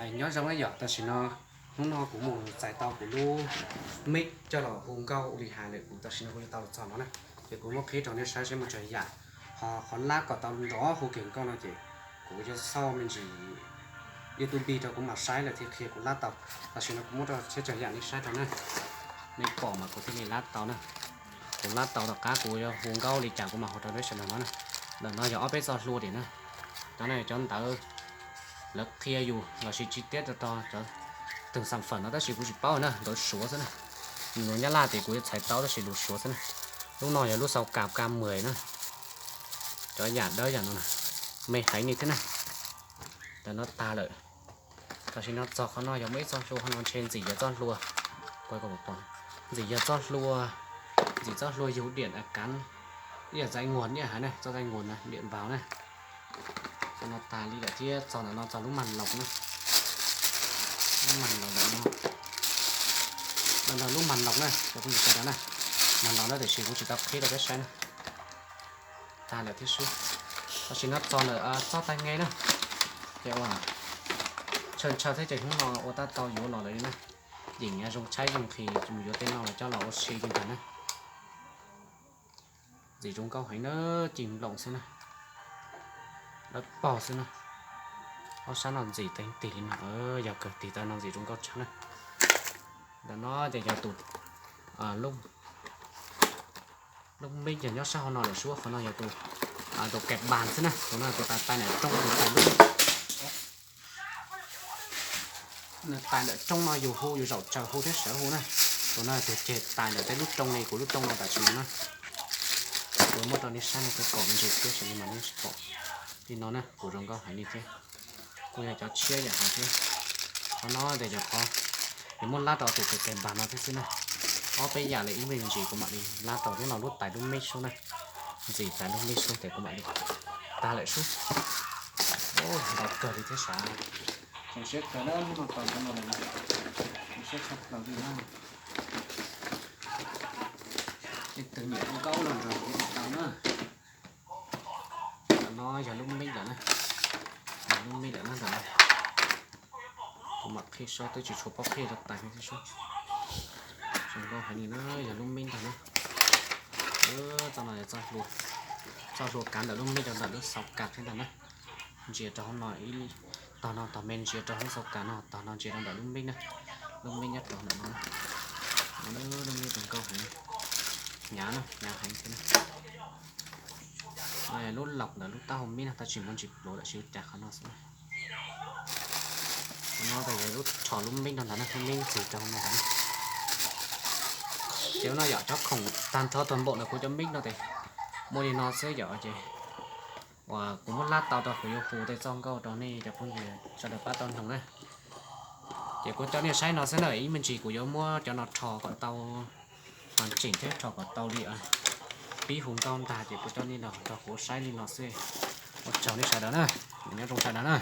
Nyob zoo na yom, tam sim no hnub no kuv mus txais tau kuv lub mic coj los hu nkauj ua li hais lawm, kuv tam sim no kuv yuav tau los txog no na. Ces kuv muab qhib rau nej saib seb muaj tsav yam. Ho qhov lab kom tau nrov hu kiag nkauj no ces kuv yuav xauj me ntsis YouTube rau kuv mam saib lawm thiaj qhia kuv lab tau. Tam sim no kuv muab rau tsheb tsav yam nej saib rau na. Nej pom mas kuv thiaj li lab tau na. Kuv lab tau tom qab kuv yuav hu nkauj li cas kuv mam hu rau peb sawv daws no na. Ntawm no yog ob peb txoj hlua tiam na. Cov no yog cov ntawv lawv qhia yus los sis chi tiab rau rau cov tug xam fawm no tab sis kuv tsis paub na, nkawd suav xwb na. Lus Nyab Laj tias kuv yuav txhais tau tab sis lus suav xwb na. Lub no yog lub xau kas kas mws na. Cov yam dawb yam no na, me heev li thiab na. Ntawm no tag lawm. Tam sim no txog qhov no yog muaj ib txoj hlua, qhov no ntshe ntxim yog txoj hlua. Ntxim yog txoj hlua, ntxim txoj hlua yug diam a kav, ib yam zais nguas ib yam hais na, txoj zais nguas na, diam npaus na. Qhov no tag li lawm thiab txog ntawm no txog lub mag laus na. Lub mag laus ntawm no, ntawm no lub mag laus na, cov phooj ywg sawv daws na. Mag laus na tiam sis kuv tsis tau qhib rau peb saib na. Tag lawm thiab sub. Tam sim no txog lawm txoj taig nge na. Ces ua tshaw ntshaw thiab ces hnub no ua tab tau yuav los lawm li na. Yeem zoo tshaib zoo nqhis mus yuav tej no los coj los ua si li ntag na. Ntxim zoo nkauj heev na, cig nploos xwb na, dawb paug xwb na. Ob sab no ntxim teev tig li no, yog kawg tig tau no ntxim zoo nkauj tshaj na. Ntawm no ces yog tus lub mic yog nyob sab hauv no lawm sub, qhov no yog tus, tus kas pas xwb na, tus no tus tais tais ntawm rooj, tus tais lub, nws tais ntawm rooj no yus hu yus zaum tsaws hu thiab sawv hu na. Tus no tus ceg tais ntawm tej lub rooj li kuv lub rooj no tam sim no na. Kuv muab rau nej saib no kuv kom me ntsis thiab sawv li mas nej pom li no na, kuv zoo nkauj heev li thiab. Kuj yog cov tshiab yam hov thiab. Qhov no ces yog qhov nws muab lab rau tus kas pas no thiab xwb na. Ob peb yam li ib me ntsis kuv mam li lab rau thiab no lub tais lub mic sub na. Ntxim tais lub mic sub ces kuv mam li tag lawm sub. Ntau kawg li thiab sav. Zoo siab kawg na, hnub no tau cov no lawm na. Zoo siab tshaj plaws li na. Leej twg nyiam hu nkauj los nrog kuv tau na. Ntawm no yog lub mic lawm na. Yog lub mic lawm na ntawm no. Kuv mam qhib sub, twb tsis tshua paub qhib rau tais thiab sub. Zoo nkauj heev li na, yog lub mic ntag na. Txoj no yog txoj hlua kav ntawm lub mic rau ntawm lub xau kas thiab ntag na. Ntsia rau hauv no ib, tog no tog me ntsia rau hauv lub xau kas no, tog no ntsia rau ntawm lub mic na. Lub mic nyob rau ntawm no na. Lub mic zoo nkauj heev, hnyav na, hnyav heev thiab na. No yog lub laus ntawm lub taub hau mic no, tab sis muaj ntsis pluav lawm, siv ua cas qhov no xwb na. Qhov no tas yog lub rho lub mic no ntag na, lub mic ntxig rau no ntag na. Ces no yog cov khoom tag nrho tag npaum ntawm kuv cov mic no ces muaj li no xwb yom. Ces uas kuv muab lab tau rau kuv yuav hu tej txoj nkauj rau nej cov phooj ywg sawv daws pab tau mloog na. Ces kuv coj nej saib no xwb na, ib me ntsis kuv yuav muab cov no rho kom tau, ho tseem thiab rho kom tau li pib hu nkauj ntag ces kuv coj nej los nrog kuv saib li no xwb. Ua tsaug nej sawv daws na, nyob zoo sawv daws na.